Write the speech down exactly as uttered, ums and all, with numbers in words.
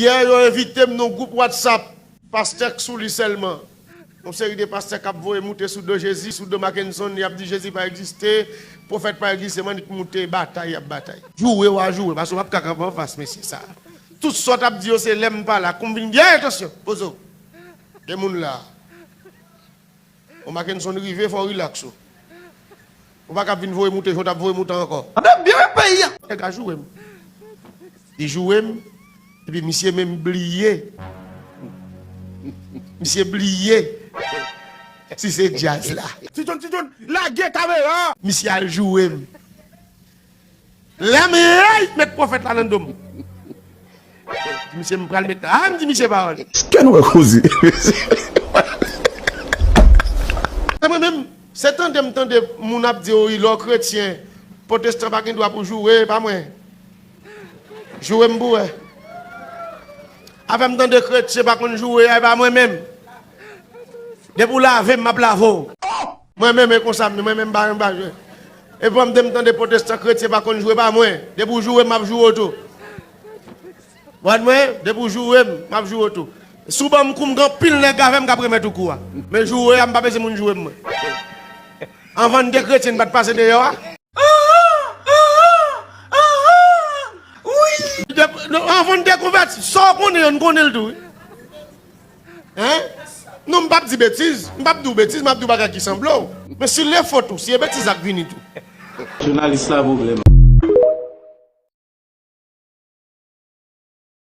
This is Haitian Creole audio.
Yè, yo envite m nan yon gwoup WhatsApp, pastè k sou li sèlman. Yon seri de pastè k ap voye moute sou do Jezi, sou do Mackenson, y ap di Jezi pa egziste, pwofèt pa egziste, m annik moute, batay y ap batay. Joure w a joure, paske w p ap ka kanpe anfas mesye sa. Tout sa w t ap di yo, se lè m pa la, kou m vin di, "Hey, atansyon, poze w." Gen moun la. Bon, Mackenson rive, fò w rilaks ou. Ou pa ka vin voye moute, jan w t ap voye moute ankò. Ann byen peyi a. Nèg la joure m. Li joure m, epi misye menm bliye. Misye bliye si se djaz la. Ti John, Ti John, lage kamera! Misye al joure m. Lè m rey, met pwofèt la nan do m. Di misye, "M pral met la." Ah, m di misye pawòl. Kè nou wè koze. Se mwen menm, se tande m tande moun ap di, "Wi, lè w kretyen, pwotestan pa gen dwa pou joure, e pa mwen." Joure m pou wè. Afè m tande kretyen pa konn joure, e pa mwen menm. Depi w lave m, m ap lave w. Mwen menm, e konsa m ye, mwen menm, m pa, m pa jwe. E pandan m tande pwotestan, kretyen pa konn joure, pa mwen. Depi w joure m, m ap joure w tou. Wad mwen, depi w joure m, m ap joure w tou. Si w ban m kou, m gen anpil nèg avè m k ap remèt ou kou a. Men joure a, m pa bezwen moun joure m, mwen. Anvan n te kretyen, n pa t pase deyò a. Wi. De-, non, anvan n te konvèti, sa w konnen an, n konnen l tou, wi. Hein? Non, m p ap di betiz. M p ap di w betiz, m ap di w bagay ki sanble w. Men si l e fo tou, si e betiz la k vini tou. Jounalis la pwoblèm.